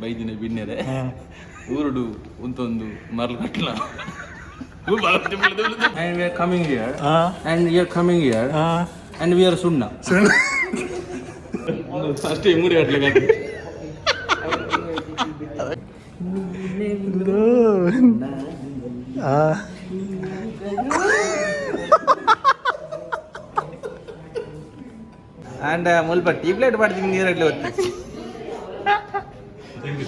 ಬೈದಿನ ಬಿನ್ನೆರೆ ಊರುಡು ಉಂತೊಂದು ಮರ್ಲ್ ಕಟ್ಲ. And we are coming here. And we are coming here. And we are Sunna. First ಮುಡಿ ಕಟ್ಲೆ. And ಮುಲ್ಪ tube light ಪಡ್ತೀನಿ ನೀರಡ್ಲಿ ಹೊತ್ತಿ.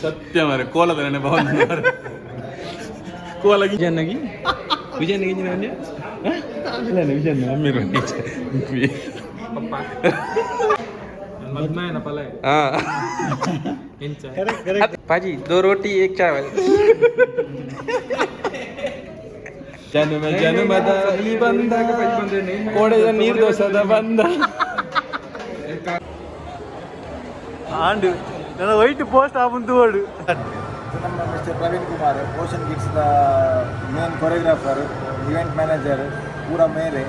ಸತ್ಯ ಮಾರೆ, ಕೋಲದ ನೆನೆ ಬಾವಂದು ಮಾರೆ. ಕೋಲ ವಿಜಯನ್ನಗಿ ವಿಜಯನ್ನ ಇಂಜಿನ ಇಲ್ಲ ವಿಜಯನ್ನ ಅಮ್ಮಿರು. पाजी, दो रोटी एक चावल. ಜನ್ಮ ಜನ್ಮದ ಈ ಬಂದ ಕೋಡೆಯ ನೀರ್ ದೋಸದ ಬಂದ. ಆಂಡ್ ನನ್ನ ವೈಟ್ ಪೋಸ್ಟ್ ಆಪುಂತು ಓಡು. ನಮ್ಮ mister Praveen Kumar, ocean kids the main choreographer, event manager, ಪೂರ ಮೇರೆ.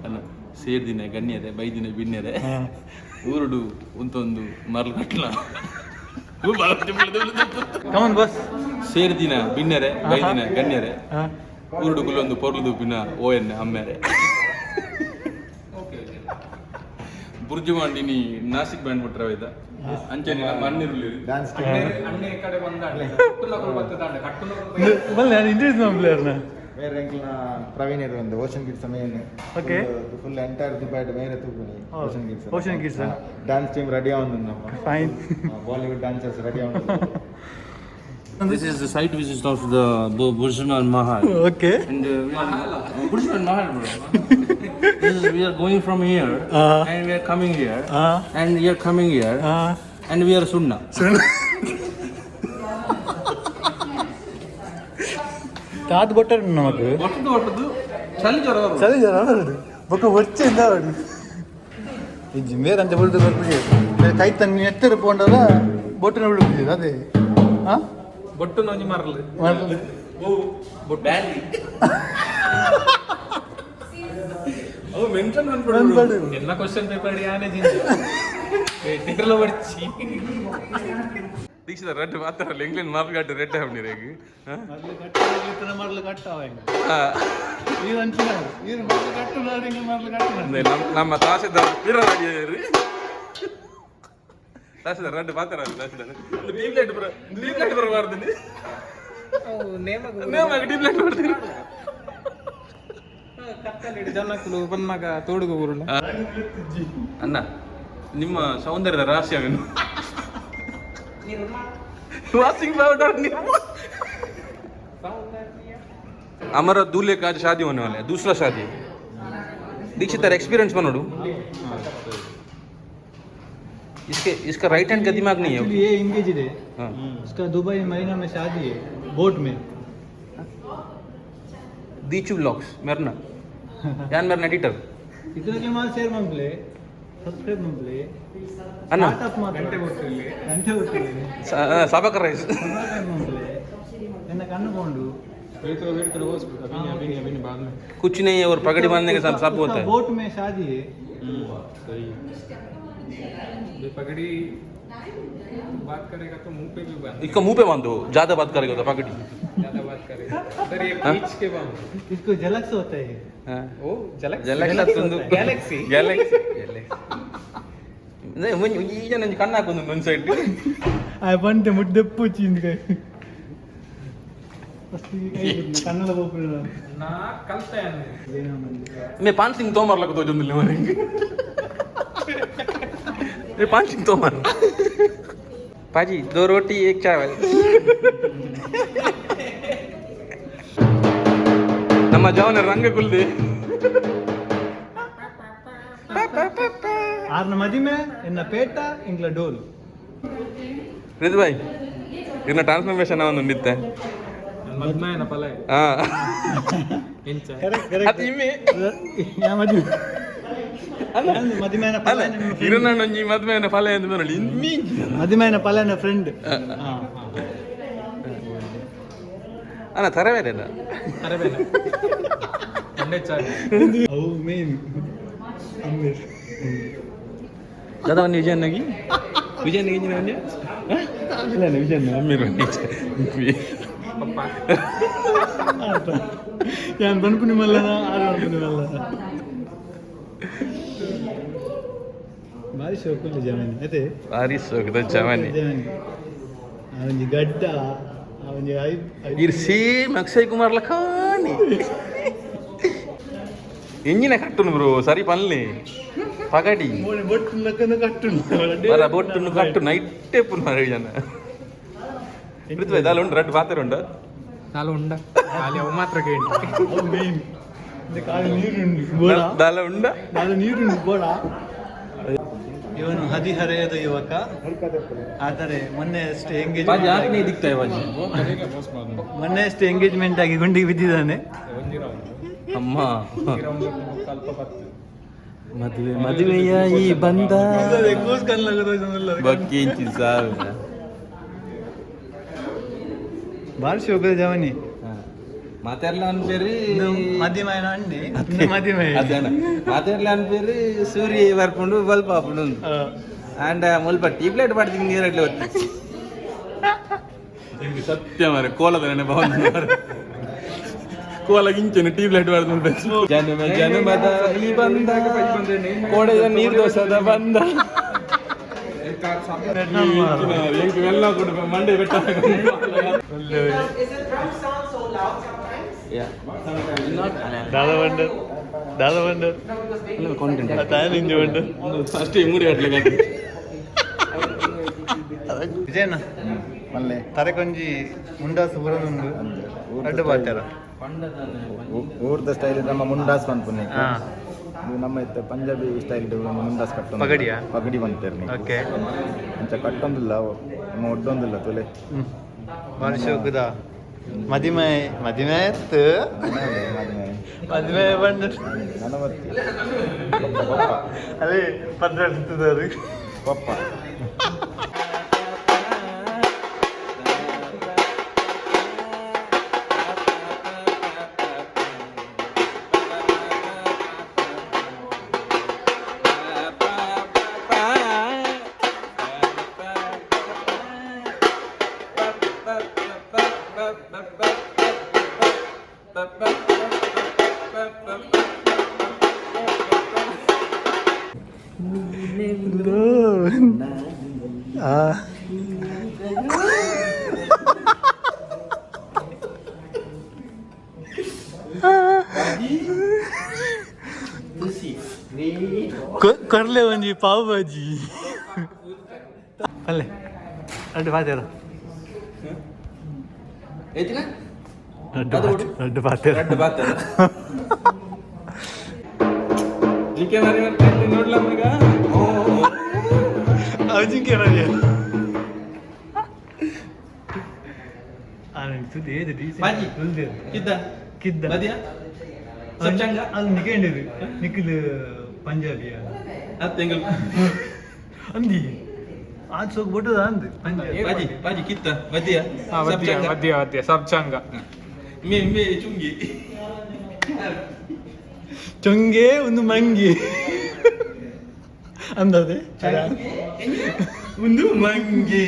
ಅಲ್ಲ, ಸೇರ್ದಿನ ಗಣ್ಯರೆ ಬೈದಿನ ಬಿನ್ನೆರೆ ಊರುಡು ಉಂತೊಂದು ಮರ್ಲ್ ಕಟ್ಲ. Come on bus. ಸೇರ್ದಿನ ಬಿನ್ನೆರೆ ಬೈದಿನ ಗಣ್ಯರೆ ಊರುಡು ಕುಲ್ಲೊಂದು ಪೊರ್ಲುದು ಪಿನ ಓ ಎನ್ ಅಮ್ಮೆರೆ. ಬುರ್ಜು ಮಾಂಡಿನಿ ನಾಸಿಕ್ ಬ್ಯಾಂಡ್ ಮುಟ್ರ ಇದ್ದ ಅಂಚನೆ ನಮ್ಮ ಅಣ್ಣಿರುಲಿ. ಡ್ಯಾನ್ಸ್. ಬಲ್ಲೆ, ನಾನು ಇಂಟ್ರೆಸ್ಟ್ ನಮ್ಮ ಪ್ಲೇಯರ್ನ. ಬೇರೆ ಎಂಕ್ಲನ ಪ್ರವೀಣ್ ಇರು ocean kids main. Full entire Dubai ಮೇರೆ ತೂಪುನಿ ocean kids. Ocean Kids, ah. Dance team ready ಆವೊಂದು ನಮ್ಮ. ಫೈನ್. ಬಾಲಿವುಡ್ ಡ್ಯಾನ್ಸರ್ಸ್ ರೆಡಿ ಆವೊಂದು. This is the site visit of the Burjuman Mahal. Okay. And we are Burjuman Mahal, bro. This is, we are going from here. And we are coming here. And we are coming here. And we are Sunna. ತಾತ್ ಬೊಟ್ಟರು ನಮಕ್. ಒಟ್ಟದು ಒಟ್ಟದು ಚಳಿ ಜ್ವರ ಬರುದು. ಸರಿ ಜನ ಬೊಕ್ಕ ಒಚ್ಚೆಂದ ಅವಡು ಇಜ್ಜಿ ಬೇರೆ ಅಂಚ ಬುಲ್ದು ಬರ್ಪುಜಿ. ಬೇರೆ ಕೈ ತನ್ನ ಎತ್ತರ ಪೋಂಡಲ ಬೊಟ್ಟನ ಬಿಡುಪುಜಿ ಅದೇ ಹಾ. ಬೊಟ್ಟು ನೊಂಜಿ ಮರಲು. ಮರಲು. ಬ್ಯಾಲಿ ಅವು ಮೆನ್ಷನ್ ಮನ್ಪಡು. ಎಲ್ಲ ಕ್ವಶನ್ ಪೇಪರ್ ಯಾನೇ ಜಿಂಜ ನೇರ್ಲ ಬಡ್ಚಿ. ದೀಕ್ಷಿತ ರೆಡ್ ಮಾತಾಡಲ್ಲ. ಇಂಗ್ಲೆಂಡ್ ಮಾರ್ಗಾಟ್ ರೆಡ್ ಹಾಕ್ನಿರೇಗ್. ಮರಲು ಕಟ್ಟಾವ ಈ ಅಂಚಿನ ಈ ಮರಲು ಕಟ್ಟು ನಾಡಿಂಗ್ ಮರಲು ಕಟ್ಟು. ನಮ್ಮ ತಹಸೀಲ್ದಾರ್ ವೀರರಾಜರು ತಹಸೀಲ್ದಾರ್ ರೆಡ್ ಮಾತಾಡಲ್ಲ. ತಹಸೀಲ್ದಾರ್ ಟ್ಯೂಬ್ಲೈಟ್ ಬರ ಟ್ಯೂಬ್ಲೈಟ್ ಬರಬಾರ್ದು. ನೇಮ್ ಟ್ಯೂಬ್ಲೈಟ್ ಬರ್ತೀನಿ. ಜನಕ್ಕಲು ಬನ್ನಾಗ ತೋಡುಗು ಗುರುಣ. ಅಣ್ಣ, ನಿಮ್ಮ ಸೌಂದರ್ಯದ ರಹಸ್ಯವೇನು? Washing powder. हमारा दूल्हे का आज शादी होने वाला है, दूसरा शादी है. दीक्षित एक्सपीरियंस बनोडू. इसके इसका राइट हैंड का दिमाग नहीं है. ये एंगेज है. हाँ. उसका दुबई मरीना में शादी है, बोट में. दीचु ब्लॉग्स मेरना यान मेरना एडिटर. ಇದ್ರ ಮಾಲ್ ಶೇರ್ ಮಂಪ್ಲೆ, ಸಬ್ಸ್ಕ್ರೈಬ್ ಮಂಪ್ಲೆ. ಅಣ್ಣ. ಸ್ಟಾರ್ಟ್ ಮಾತ್ರ ಗಂಟೆ ಕೊಟ್ಟಿಲ್ಲ, ಗಂಟೆ ಕೊಟ್ಟಿಲ್ಲ. ಸಬಕರ್ ರೈಸ್. ಮಂಪ್ಲೆ ಎನ್ನ ಕಣ್ಣು ಕೊಂಡು. कुछ नहीं है और पगड़ी बांधने के साथ सब होता है. बोट में शादी है. पगड़ी. बात करेगा तो मुंह पे भी बांध। इसको मुंह पे बांधो, ज्यादा बात करेगा तो पकड़ी। ज्यादा बात करेगा सर, ये खींच के बांधो। इसको झलक होता है। ओ झलक। Galaxy galaxy galaxy ಈ ಜನ ಕಣ್ಣು ಹಾಕೊಂದು ಒಂದು ಸೈಡ್. ಆ ಬಂತೆ ಮುಡ್ದೆಪ್ಪು ಚಿಂದ ಕಣ್ಣದ ಪೋಪುನ. ना कलता है। ಮೇ ಪಾನ್ ಸಿಂಗ್ ತೋಮರ್ ಲಕ್ಕ ತೋಜೊಂದಿಲ್ಲ ಮರೆ. ए पान सिंह तोमर पाजी, दो रोटी एक चावल। ನಮ್ಮ ಜವನ ರಂಗ ಕುಲ್ದಿ. ಆರ್ನ ಮದಿಮೆ ಎನ್ನ ಪೇಟ ಇಂಗ್ಲ ಡೋಲ್. ರಿದು ಭಾಯ್, ಇನ್ನ ಟ್ರಾನ್ಸ್ಫಾರ್ಮೇಶನ್ ಒಂದು ಉಂಡಿತ್ತೆ. ಮದ್ಮಯನ ಫಲ. ಹಾ. ಇಂಚ. ಕರೆಕ್ಟ್. ಅದು ಕರೆಕ್ಟ್. ಇಮ್ಮೆ. ಯಾ ಮದಿಮೆ ಮದಿಮೆನ ಅಲ್ಲ, ಇರುನಣ್ಣೊಂಜಿ ಮದ್ಮೆನ ಫಲ ಎಂದು ಬರಲಿ ಇಮ್ಮಿ. ಮದಿಮೆನ ಫಲನ ಫ್ರೆಂಡ್. ಅಣ್ಣ ತರಬೇಡ. ಅರಬೇನ ಒಂದೇ ಚಾರ್ಜ್. ಅವು ಮೇನ್ ಅಮ್ಮೇರ್. ದಾದಾ ಒಂದು ವಿಜಯನ್ನಾಗಿ ವಿಜಯನಾಗಿ ಇಂಜಿನ ಒಂಜಿ ಇಲ್ಲ ವಿಜಯನ್ನ ಅಮ್ಮೀರ್. ಪಪ್ಪ. ಯಾನ್ ಬನ್ಪುನಿ ಮಲ್ಲನ ಆರು ಬನ್ಪುನಿ ಮಲ್ಲನ ಭಾರಿ ಶೋಕುಲ್ಲ ಜಮೀನು ಅದೇ. ಭಾರಿ ಸೋಕದ ಜವಾನಿ. ಆ ಒಂಜಿ ಗಡ್ಡ, ಆ ಒಂಜಿ I ಇರ್ ಸೇಮ್ ಅಕ್ಷಯ್ ಕುಮಾರ್ ಲಖಾನಿ ಇಂಜಿನ ಕಟ್ಟುನು ಬ್ರೋ. ಸರಿ ಪನ್ಲಿ ಪಗಡಿ. ಬೊಟ್ಟು ಲಕ್ಕನ ಕಟ್ಟುನು. ಬರ ಬೊಟ್ಟುನು ಕಟ್ಟು ನೈಟ್ ಎಪ್ಪುನು ಮರ ಜನ. ಪೃಥ್ವಿ ದಾಲ ಉಂಡು ರಡ್ಡು ಪಾತೆರ ಉಂಡು. ನಾಲು ಉಂಡ ಖಾಲಿ ಅವು ಮಾತ್ರ ಕೇಳಿ. ಅವು ಮೇನ್ ಖಾಲಿ ನೀರುಂಡು ಬೋಡ. ದಾಲ ಉಂಡ. ದಾಲ ನೀರುಂಡು ಬೋಡ. ಇವನು ಹದಿಹರೆಯದ ಯುವಕ, ಆದರೆ ಮೊನ್ನೆ ಅಷ್ಟೇ ಬಾಜಿ ಎಂಗೇಜ್ಮೆಂಟ್ ಆತ್ನೇ ದಿಕ್ತಾಯ ಬಾಜಿ. ಮೊನ್ನೆ ಅಷ್ಟೇ ಎಂಗೇಜ್ಮೆಂಟ್ ಆಗಿ ಗುಂಡಿಗೆ ಬಿದ್ದಿದ್ದಾನೆ. ಒಂಜಿ ರೌಂಡ್. ಅಮ್ಮ. ರೌಂಡ್ ಅಲ್ಪ ಬತ್ತು. ಮದುವೆ ಮದುವೆಯ ಈ ಬಂದ ಕೂಸ್ ಕಣ್ಣು. ಬಕ್ಕಿಂಚಿ ಸಾವಿರ. ಭಾರಿ ಶೋಕದ ಜವನಿ. ಮಾತೆರ್ಲ ಅನ್ಪೇರಿ. ಮದಿಮಯನ ಅಂಡಿ ಮದಿಮಯ. ಅದೇನ ಮಾತೆರ್ಲ ಅನ್ಪೇರಿ, ಸೂರ್ಯ ಬರ್ಪುಂಡು ಬಲ್ಪ ಆಪುಂಡು ಅಂಡ್ ಮುಲ್ಪ ಟ್ಯೂಬ್ಲೈಟ್ ಪಡ್ತೀನಿ ನೀರಡ್ಲಿ ಒತ್ತಿ. ಇಂದು ಸತ್ಯ ಮಾರೆ ಕೋಲದ ನೆನೆ ಬಾವಂದು ಕೋಲ ಗಿಂಚನೆ ಟ್ಯೂಬ್ಲೈಟ್ ಬಾರ್ದು. ಜನ್ಮ ಜನ್ಮದ ಈ ಬಂದ ಕೋಡೆಯ ನೀರ್ ದೋಸದ ಬಂದ ಎಲ್ಲ ಕೂಡ ಮಂಡೆ ಬೆಟ್ಟ. ದಾದ ಬಂಡರ್ ದಾದ ಬಂಡರ್ ತಾನೇ ಬಂಡರ್. ಅಷ್ಟೇ ಮೂಡಿ ಅಟ್ಲೆ. ವಿಜಯಣ್ಣ. ಮಲ್ಲೆ. ತರೆಕೊಂಜಿ ಮುಂಡಾಸು ಬರೋದುಂಡು ಅಡ್ಡ ಬಾತಾರ. ಊರ್ದ ಸ್ಟೈಲ್ ನಮ್ಮ ಮುಂಡಾಸ್ ಪನ್ಪುನೆ. ಹಾ. ಇದು ನಮ್ಮ ಇತ್ತೆ ಪಂಜಾಬಿ ಸ್ಟೈಲ್ ಮುಂಡಾಸ್ ಕಟ್ಟೊಂದು. ಪಗಡಿಯಾ? ಪಗಡಿ ಬಂತೇರ್ ನೀವು. ಓಕೆ. ಅಂಚ ಕಟ್ಟೊಂದಿಲ್ಲ, ನಮ್ಮ ಒಡ್ಡೊಂದಿಲ್ಲ ತುಲೆ. ಭಾರಿ ಶೋಕದ ಮದಿಮೆ ಮದಿಮೆ ಆಯ್ತು. ಮದಿಮೆ ಬಂಡ. ನನವತ್ತಿ ಪಪ್ಪ ಪಪ್ಪ. ಅದೇ ಪದ್ರ. ಪಪ್ಪ. ಕೊರ್ಲೆ ಒಂಜಿ ಪಾವ್ ಭಾಜಿ ಅಲ್ಲೇ ಅಡ್ಡು ಪಾತೇರ. ಏತಿನ? ಅಡ್ಡು ಅಡ್ಡು ಪಾತೇರ. ರಡ್ಡು ಬಾತೇರ. ಜಿಂಕೆ ಮಾರಿ ಮತ್ತೆ ನೋಡ್ಲ ಮಗ. ಅವು ಜಿಂಕೆ ಮಾರಿ ಬಾಜಿ. ಕಿದ್ದ. ಕಿದ್ದ. ಬದಿಯ ಸಬ್ಚಂಗ. ಅದು ನಿಕೇಂಡಿರು ನಿಖಿಲ್ ಪಂಜಾಬಿಯ. ಅತ್ತೆಂಗಲ್. ಅಂದಿ ಆಜ್ ಸೋಕ್ ಬೊಟ್ಟದ ಅಂದ್ ಪಂಜಾಬಿ. ಬಾಜಿ ಬಾಜಿ ಕಿತ್ತ ಬದಿಯ. ಹಾ ವದ್ಯ ವದ್ಯ ವದ್ಯ ಸಬ್ ಚಂಗ. ಮೇ ಮೇ ಚುಂಗಿ. ಚೊಂಗೆ ಒಂದು ಮಂಗಿ ಅಂದದೆ. ಒಂದು ಮಂಗಿ.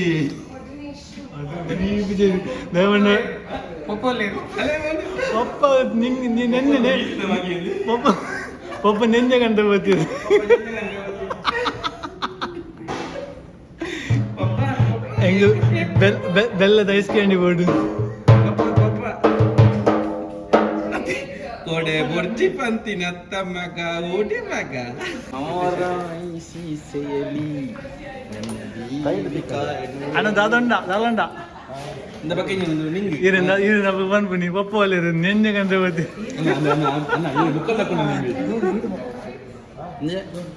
ದೇವಣ್ಣ ಪಪ್ಪ ನಿಂಗೆ ನೆನ್ನೆ ಪಪ್ಪ ಪಪ್ಪ ನೆಂಜೆ ಕಂಡ ಬರ್ತೀರಿ. ಹೆಂಗ ಬೆಲ್ಲದ ಐಸ್ ಕ್ಯಾಂಡಿ ಬೋರ್ಡು. ಕೋಡೆ ಬೊರ್ಚಿ ಪಂತಿನ ಮಗ ಓಡಿ ಮಗ. ಅಣ್ಣ, ದಾದಂಡ ದಾದಂಡ. ಇಂದ ಬಗ್ಗೆ ನಿಂಗೆ ಇರಿಂದ ಇರಿಂದ ಪನ್ಪುನಿ ಪಪ್ಪ ಒಲ್ಲೆರ್ ನೆಂಜೆ ಕಂಡ ಬರ್ತೀರಿ.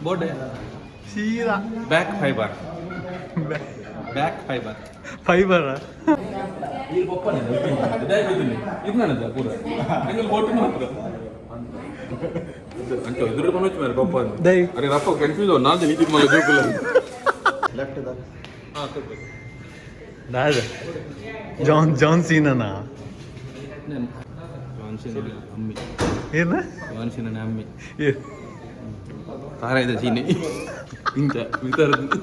ಬೋರ್ಡ್. ಸೀದಾ. Back fibre, back fibre. Fibre. ಈ ಪಪ್ಪನೆ ಇದು ನನ್ನದ ಪೂರ ಎಂಗಲ್ ಬೋಟ್ ಮಾತ್ರ ಅಂಚ ಎದುರು ಪನೊಚ್ಚು ಮೇರೆ ಪಪ್ಪ. ದೈ. ಅರೆ ರಪ್ಪ ಕನ್ಫ್ಯೂಸ್ ನಾಲ್ದು ನೀತಿ ಮಲ್ಲ ಜೋಕುಲ. ಲೆಫ್ಟ್ ದ. ದಾದ ಜಾನ್ ಜಾನ್ ಸೀನನಾ? ಅಮ್ಮಿ. ಏನ? ಜಾನ್ಸಿನ ಅಮ್ಮಿ. ಏ- ತಾರ ಇದೆ ಸೀನೆ ಇಂಚ ವಿತರದ್ದು.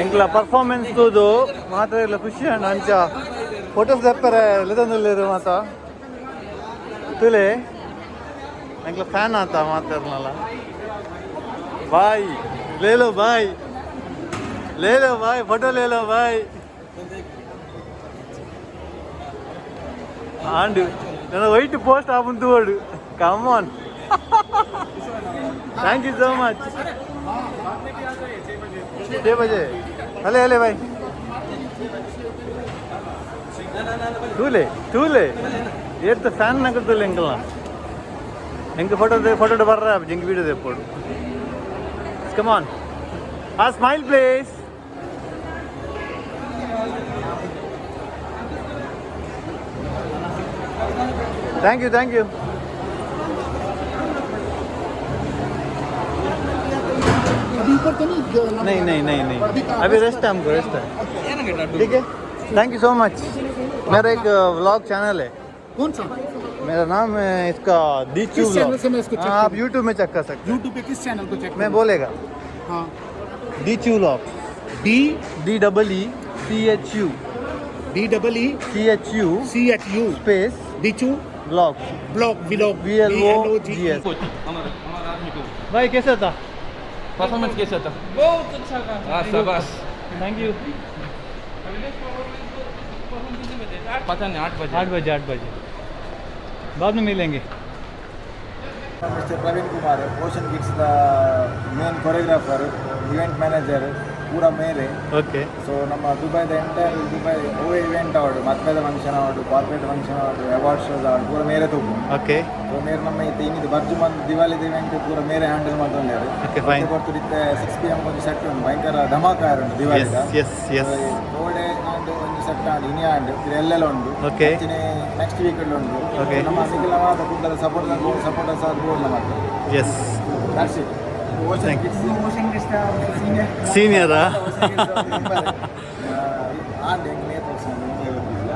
ಎಂಕ್ಲ ಪರ್ಫಾರ್ಮೆನ್ಸ್ ತೂದು ಮಾತ್ರ ಇಲ್ಲ ಖುಷಿ ಅಣ್ಣ. ಅಂಚ ಫೋಟೋಸ್ ದಪ್ಪರೆ ಲೆತೊಂದುಲ್ಲೆರ್ ಮಾತ. ತೂಲೆ, ಎಂಕ್ಲ ಫ್ಯಾನ್ ಆತ ಮಾತಾಡ್ನಲ್ಲ. ಬಾಯ್ ಲೇಲೋ, ಬಾಯ್ ಲೇಲೋ, ಬಾಯ್ ಫೋಟೋ ಲೇಲೋ ಬಾಯ್. ಆಂಡ್ ನನ್ನ ವೈಟ್ ಪೋಸ್ಟ್ ಆಪುಂತು ತೂವಡು. Come on, thank you so much. 6 ಬಜೆ ಅಲೆ ಅಲೆ ಬಾಯ್. ತೂಲೆ ತೂಲೆ, ಏರ್ತ ಫ್ಯಾನ್ ನಕಲ್ ತೂಲೆ. ಎಂಕಲ್ನ ಎಂಕ್ ಫೋಟೋ ಫೋಟೋ ಬರ್ರ, ಎಂಕ್ ವೀಡಿಯೋ ದೆಪ್ಪೋಡು. ಕಮ್ ಆನ್, ಆ smile please. Thank you, thank you. अभी ऊपर तो नहीं? नहीं नहीं नहीं नहीं, अभी रेस्ट है, हमको रेस्ट है। ठीक है, thank you so much. मेरा एक व्लॉग चैनल है। कौन सा? मेरा नाम है इसका दीचू। किस चैनल से मैं इसको check हाँ, आप करूं? यूट्यूब में चेक कर सकते हैं। यूट्यूब पे किस चैनल को चेक? मैं बोलेगा। हाँ। दीचू vlog. D D double E C H U. D double E C H U C H U space Dichu vlog. Blog, vlog. V L O G S. भाई, कैसा था? परफॉर्मेंस कैसा था? बहुत अच्छा था। हाँ, शाबाश। Thank you. पता नहीं, 8 बजे। 8 बजे, 8 बजे बाद में मिलेंगे। Mister Praveen Kumar, ocean kids the main choreographer, event manager ಪೂರ ಮೇರೆ. ಓಕೆ. ಸೊ ನಮ್ಮ ದುಬೈದ ಎಂಟೈರ್ ದುಬೈ ಓ ಇವೆಂಟ್ ಆವಡು, ಮದ್ಮೆದ ಫಂಕ್ಷನ್ ಆವಡು, ಕಾರ್ಪೊರೇಟ್ ಫಂಕ್ಷನ್ ಆವಡು, ಅವಾರ್ಡ್ ಶೋಸ್ ಆವಡು, ಪೂರ ಮೇರೆ ತೂಪು. ಓಕೆ. ಸೊ ಮೇರೆ ನಮ್ಮ ಇತ್ತೆ ಇನ್ನಿದು ಬರ್ಜುಮನ್ ದಿವಾಲಿದ ಇವೆಂಟ್ ಪೂರ ಮೇರೆ ಹ್ಯಾಂಡಲ್ ಮಾಡ್ತೊಂಡೇರು. Okay, fine. ಕೊಡ್ತಿರುತ್ತೆ 6 PM ಒಂಜಿ ಸೆಟ್ ಉಂಡು, ಭಯಂಕರ ಧಮಾಕ ಉಂಡು ದಿವಾಲಿದ. ಎಸ್ ಎಸ್ ಎಸ್ ಕೋಡೆ ಆಂಡ್ ಒಂಜಿ ಸೆಟ್ ಆಂಡ್, ಇನಿ ಆಂಡ್ ಎಲ್ಲೆಲ್ಲ ಉಂಡು. ನೆಕ್ಸ್ಟ್ ವೀಕ್ ಉಂಡು. ನಮ್ಮ ಸಿಗಿಲ ಮಾತ ಕುಡ್ಲದ ಸಪೋರ್ಟ್ ಸಪೋರ್ಟರ್ಸ್ ಆದ್ ಬೋರ್ಡ್ ಮಾತ್ರ. S. That's it. Ocean Thank kids, ocean kids senior. ಸೀನಿಯರಾ? ಆಂಡ್ ಎಂಕ್ ನೇತ್ ವರ್ಷ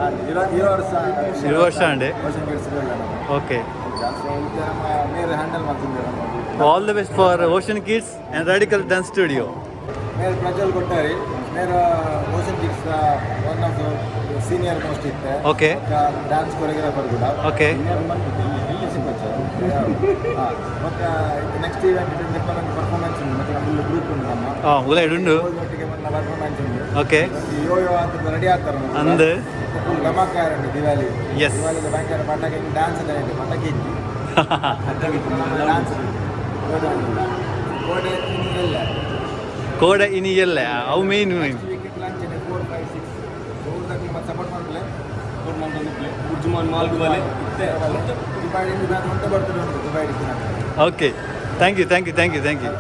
ಆಂಡ್, 20 ವರ್ಷ. 20 ವರ್ಷ ಆಂಡ್. Ocean kids. ಓಕೆ. ಸೊ ಇತ್ತೆ ನಮ್ಮ ಮೇರೆ ಹ್ಯಾಂಡಲ್ ಮಾಡ್ತಿದ್ದೇವೆ ನಮ್ಮ. All the best for Ocean Kids and Radical Dance Studio. ಮೇರೆ ಪ್ರಜ್ವಲ್ ಕೊಟ್ಟಾರಿ ಮೇರೆ ocean kids one of senior most ಇತ್ತೆ. ಡ್ಯಾನ್ಸ್ ಕೊರಿಯೋಗ್ರಾಫರ್ ಕೂಡ. ಬೊಕ್ಕ ನೆಕ್ಸ್ಟ್ ಇವೆಂಟ್ ಪರ್ಫಾರ್ಮೆನ್ಸ್ ಉಂಟು ಮತ್ತೆ ಫುಲ್ ಗ್ರೂಪ್ ಉಂಟು ನಮ್ಮ. ಹಾಂ, ಉಲೈಡ್ ಉಂಡು. ಒಟ್ಟಿಗೆ ಬಂದ ಪರ್ಫಾರ್ಮೆನ್ಸ್ ಉಂಟು. ಯೋ ಯೋ ಅಂತ ರೆಡಿ ಆಗ್ತಾರೆ. ಅಂದ್. ಫುಲ್ ಧಮಾಕ ಉಂಟು ದಿವಾಲಿ. ದಿವಾಲಿದ ಭಯಂಕರ ಪಟಾಕಿ ಡ್ಯಾನ್ಸ್ ಇದೆ, ಪಟಾಕಿ ಇತ್ತು ಡ್ಯಾನ್ಸ್ ಕೋಡೆ ಎಲ್ಲ. ಕೋಡೆ ಇನಿ ಎಲ್ಲ ಅವು ಮೇನ್. ನೆಕ್ಸ್ಟ್ ವೀಕ್ ಲಂಚ್ 4, 5, 6 ಮತ್ತೆ ಸಪೋರ್ಟ್ ಮಾಡಲೇ. ಬುರ್ಜುಮಾನ್ ಮಾಲ್ ವಾಲೆ. ದುಬೈ ಉಂಟು ಬರ್ತದೆ ಉಂಟು Dubai. Okay, thank you, thank you, thank you, thank you.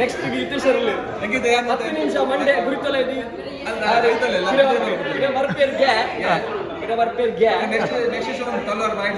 Next 10 ನಿಮಿಷ ಮಂಡೆ ಗುರಿತೊಲ ಬರ್ಪೇರ್ ಗ್ಯಾ ಇಡ ಬರ್ಪೇರ್ ಗ್ಯಾ. ನೆಕ್ಸ್ಟ್ ನೆಕ್ಸ್ಟ್ ಶೋ ತಲವಾರ್ ಬಾಯ್.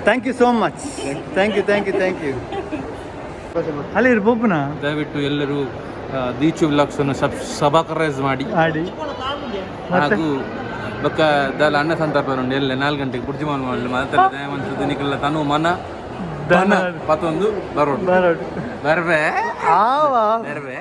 Thank you so much. Thank you, thank you, thank you. ಅಲ್ಲಿ ಇರು ಪೋಪುನ. ದಯವಿಟ್ಟು ಎಲ್ಲರೂ ದೀಚು ವ್ಲಾಗ್ಸ್ ಅನ್ನು ಸಬಾಕರೈಸ್ ಮಾಡಿ. ಆಡಿ ಮತ್ತೆ. ಹಾಗೂ ಬೊಕ್ಕ ದಾಲ ಅನ್ನ ಸಂತರ್ಪಣೆ ಉಂಡು ಎಲ್ಲ 4 ಗಂಟೆಗೆ ಬುಡ್ಜಿ ಮಾಲ್ ಮಾಡಲು ಮಾತ್ರ ದಯವಂತದ್ದು ನಿಕಲ್ಲ ತನು ಮನ ಧನ ಪತ್ತೊಂದು ಬರೋಡು. ಬರೋಡು. ಬರ್ಬೆ. ಆವಾ. ಬರ್ಬೆ.